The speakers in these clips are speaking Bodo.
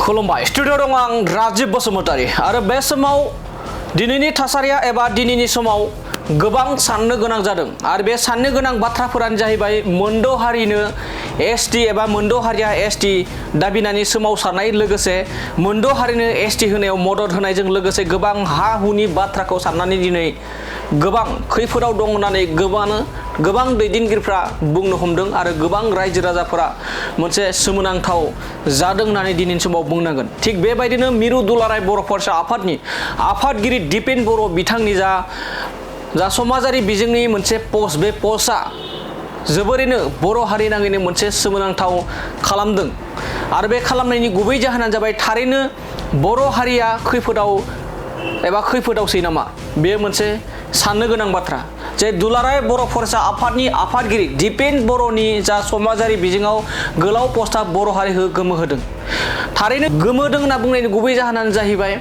खुलुमबाय स्टुडिअ दं आं राजिब बसुमतारी आरो बे समाव दिनैनि थासारिया एबा दिनैनि समाव गोबां साननो गोनां जादों आरो बे साननो गोनां बाथ्राफोरानो जाहैबाय मोनद' हारिनो एसटि एबा मोनद' हारिया एसटि दाबिनानै सोमावसारनाय लोगोसे मोनद' हारिनो एसटि होनायाव मदद होनायजों लोगोसे गोबां हा हुनि बाथ्राखौ साननानै दिनै गोबां खैफोदाव दं होननानै गोबां दैदेनगिरिफ्रा बुंनो हमदों आरो गोबां रायजो राजाफोरा मोनसे सोमोनांथाव जादों होननानै दिनैनि समाव बुंनांगोन। थिग बेबायदिनो मिरु दुलाराय बर' फरायसा आफादनि आफादगिरि दिपेन बर' बिथांनि जा समाजारि बिजोंनि मोनसे पस्ट बे पस्टआ जोबोरैनो बर' हारि नाङैनो मोनसे सोमोनांथाव खालामदों आरो बे खालामनायनि गुबै जाहोनानो जाबाय थारैनो बर' हारिया खैफोदावसै नामा बे मोनसे साननो गोनां बाथ्रा जे दुलाराय बर' फरायसा आफादनि आफादगिरि दिपेन बर'नि जा समाजारि बिजोङाव गोलाव पस्टआ बर' हारिखौ गोमोहोदों। थारैनो गोमोदों होनना बुंनायनि गुबै जाहोनानो जाहैबाय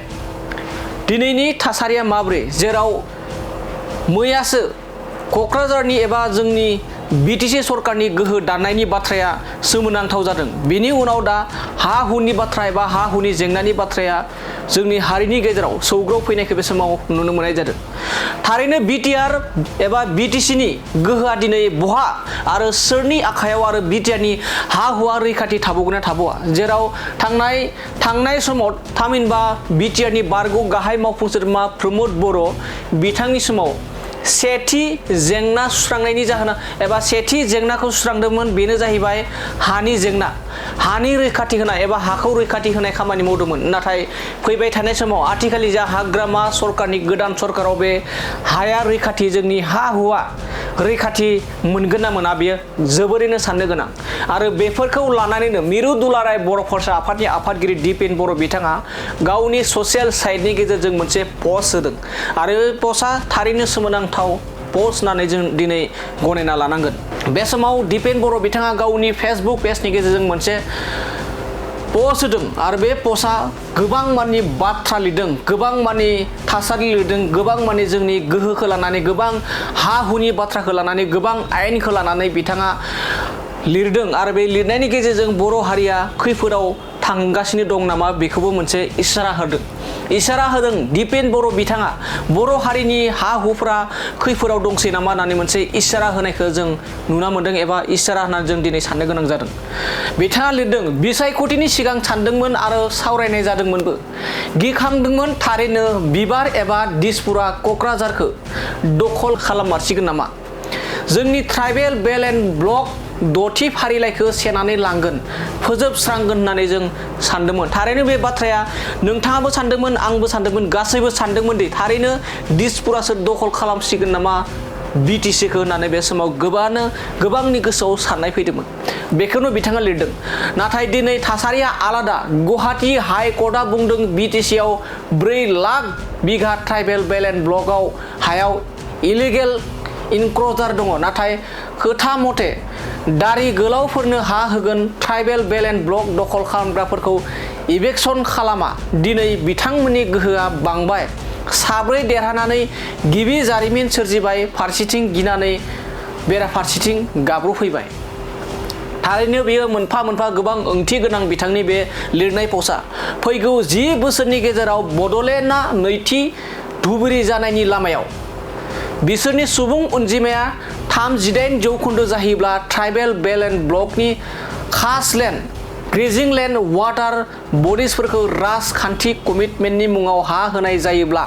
दिनैनि थासारिया माब्रै जेराव मैयासो क'क्राझारनि एबा जोंनि BTC सरकारनि गोहो दाननायनि बाथ्राया सोमोनांथाव जादों। बिनि उनाव दा हा हुनि बाथ्रा एबा हा हुनि जेंनानि बाथ्राया जोंनि हारिनि गेजेराव सौग्रावफैनायखौ बे समाव नुनो मोननाय जादों। थारैनो BTR एबा BTCनि गोहोआ दिनै बहा आरो सोरनि आखायाव आरो BTRनि हा हुआ रैखाथि थाबावगोन ना थाबावा जेराव थांनाय समाव थामहिनबा BTRनि बारग' गाहाय मावफुं सोद्रोमा प्रमद बर' बिथांनि समाव सेथि जेंना सुस्रांनायनि जाहोना एबा सेथि जेंनाखौ सुस्रांदोंमोन बेनो जाहैबाय हानि जेंना हानि रैखाथि होनाय एबा हाखौ रैखाथि होनाय खामानि मावदोंमोन। नाथाय फैबाय थानाय समाव आथिखालनि जा हाग्रामा सरकारनि गोदान सरकाराव बे हाया रैखाथि जोंनि हा हुआ रैखाथि मोनगोन ना मोना बेयो जोबोरैनो साननो गोनां आरो बेफोरखौ लानानैनो मिरु दुलाराय बर' फरायसा आफादनि आफादगिरि दिपेन बर' बिथाङा गावनि ससियेल साइटनि गेजेरजों मोनसे पस्ट होदों आरो पस्टआ थारैनो सोमोनांथाव पस्ट होननानै जों दिनै गनायना लानांगोन। बे समाव दिपेन बर' बिथाङा गावनि फेसबुक पेजनि गेजेरजों मोनसे पस्ट होदों आरो बे पस्टआ गोबां मानि बाथ्रा लिरदों गोबां मानि थासारि लिरदों गोबां मानि जोंनि गोहोखौ लानानै गोबां हा हुनि बाथ्राखौ लानानै गोबां आयेनखौ लानानै बिथाङा लिरदों आरो बे लिरनायनि गेजेरजों बर' हारिया खैफोदाव थांगासिनो दं नामा बेखौबो मोनसे इसारा होदों दिपेन बर' बिथाङा बर' हारिनि हा हुफ्रा खैफोदाव दंसै नामा होननानै मोनसे इसारा होनायखौ जों नुना मोनदों एबा इसारा होननानै जों दिनै साननो गोनां जादों। बिथाङा लिरदों बिसायख'थिनि सिगां सानदोंमोन आरो सावरायनाय जादोंमोनबो गिखांदोंमोन थारैनो बिबार एबा दिसपुरा क'क्राझारखौ दखल खालाममारसिगोन नामा जोंनि ट्राइबेल बेल एन्ड ब्लक दथि फारिलाइखौ सेनानै लांगोन फोजोबस्रांगोन होननानै जों सानदोंमोन। थारैनो बे बाथ्राया नोंथाङाबो सानदोंमोन आंबो सानदोंमोन गासैबो सानदोंमोन दि थारैनो दिसपुरासो दखल खालामसिगोन नामा BTCखौ होननानै बे समाव गोबांनि गोसोआव साननाय फैदोंमोन बेखौनो बिथाङा लिरदों। नाथाय दिनै थासारिया आलादा गुवाहाटी हाइकर्टआ बुंदों BTCआव 4 लाख बिघा ट्राइबेल बेल एन्ड ब्लकआव हायाव इलिगेल इनक्रचार दङ नाथाय खोथा मथे दारि गोलावफोरनो हा होगोन ट्राइबेल बेल एन्ड ब्लक दखल खालामग्राफोरखौ इभेक्सन खालामा दिनै बिथांमोननि गोहोआ बांबाय साब्रै देरहानानै गिबि जारिमिन सोरजिबाय फारसेथिं गिनानै बेराफारसेथिं गाब्र'फैबाय। थारैनो बेयो मोनफा मोनफा गोबां ओंथि गोनां बिथांनि बे लिरनाय पस्टआ फैगौ 10 बोसोरनि गेजेराव बड'लेण्डआ नैथि धुबुरी जानायनि लामायाव बिसोरनि सुबुं अनजिमाया 38% जाहैब्ला ट्राइबेल बेल एन्ड ब्लकनि खास लेन्ड ग्रेजिं लेन्ड वाटार बडिसफोरखौ राजखान्थि कमिटमेन्टनि मुङाव हा होनाय जायोब्ला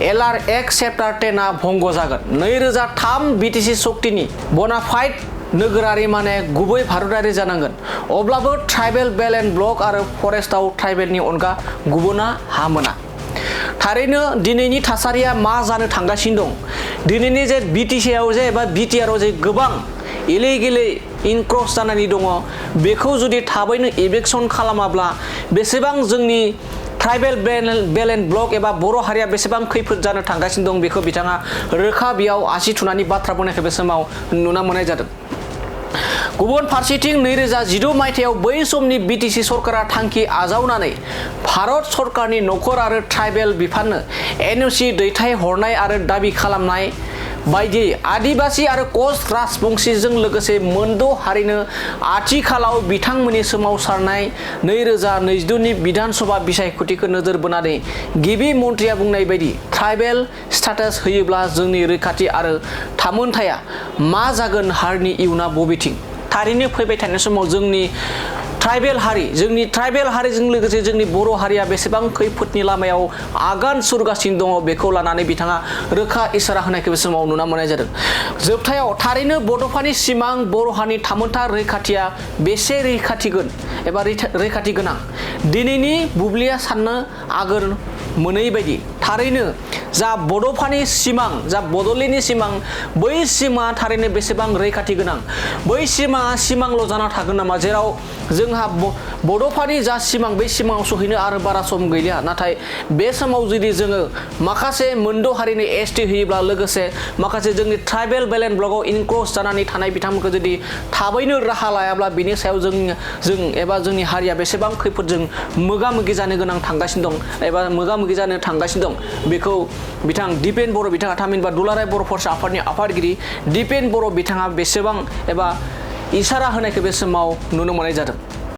LR एक्ट चेप्टार 10आ भंग जागोन। 2003 BTC सक्तिनि बनाफाइड नोगोरारि माने गुबै भारतारि जानांगोन अब्लाबो ट्राइबेल बेल एन्ड ब्लक आरो फरेस्टआव ट्राइबेलनि अनगा गुबुना हा मोना। थारैनो दिनैनि थासारिया मा जानो थांगासिनो दं दिनैनि जे BTCआव जे एबा BTRआव जे गोबां इलिगेलै इनक्रच जानानै दङ बेखौ जुदि थाबैनो इभेक्सन खालामाब्ला बेसेबां जोंनि ट्राइबेल बेल एन्ड ब्लक एबा बर' हारिया बेसेबां खैफोद जानो थांगासिनो दं बेखौ बिथाङा रोखा बेयाव आसि थुनानै बाथ्रा बुंनायखौ बे समाव नुना मोननाय जादों। गुबुन फारसेथिं 2016 मायथाइयाव बै समनि BTC सरकारा थांखि आजावनानै भारत सरकारनि नखर आरो ट्राइबेल बिफाननो NOC दैथाय हरनाय आरो दाबि खालामनाय बायदियै आदिबासि आरो कच राजबंशीजों लोगोसे मोनद' हारिनो आथिखालाव बिथांमोननि सोमावसारनाय 2022नि बिधान सभा बिसायख'थिखौ नोजोर बोनानै गिबि मन्थ्रिया बुंनाय बायदि ट्राइबेल स्टेटास होयोब्ला जोंनि रैखाथि आरो थामोनथाया मा जागोन हारिनि इयुना बबेथिं थारैनो फैबाय थानाय समाव जोंनि ट्राइबेल हारिजों लोगोसे जोंनि बर' हारिया बेसेबां खैफोदनि लामायाव आगान सुरगासिनो दङ बेखौ लानानै बिथाङा रोखा इसारा होनायखौ बे समाव नुना मोननाय जादों। जोबथायाव थारैनो बड'फानि सिमां बर' हारिनि थामोनथा रैखाथिया बेसे रैखाथिगोन एबा रैखाथि गोनां दिनैनि बुब्लिया साननो आगोर मोनै बायदि थारैनो जा बड'फानि सिमां जा बड'लेण्डनि सिमां बै सिमाङा थारैनो बेसेबां रैखाथि गोनां बै सिमाङा सिमांल' जाना थागोन नामा जेराव जोंहा बड'फानि जा सिमां बै सिमाङाव सहैनो आरो बारा सम गैलिया नाथाय बे समाव जुदि जोङो माखासे मोनद' हारिनि एसटि होयोब्ला लोगोसे माखासे जोंनि ट्राइबेल बेलेन्स ब्लकआव इनक्ल'ज जानानै थानाय बिथांमोनखौ जुदि थाबैनो राहा लायाब्ला बिनि सायाव जों एबा जोंनि हारिया बेसेबां खैफोदजों मोगा मोगि जानो गोनां थांगासिनो दं एबा मोगा मोगि जानो थांगासिनो दं बेखौ बिथां BTCन बर' बिथाङा थामहिनबा दुलाराय बर' फरायसा आफादनि आफादगिरि BTCन बर' बिथाङा बेसेबां एबा इसारा होनायखौ बे समाव नुनो मोननाय जादों।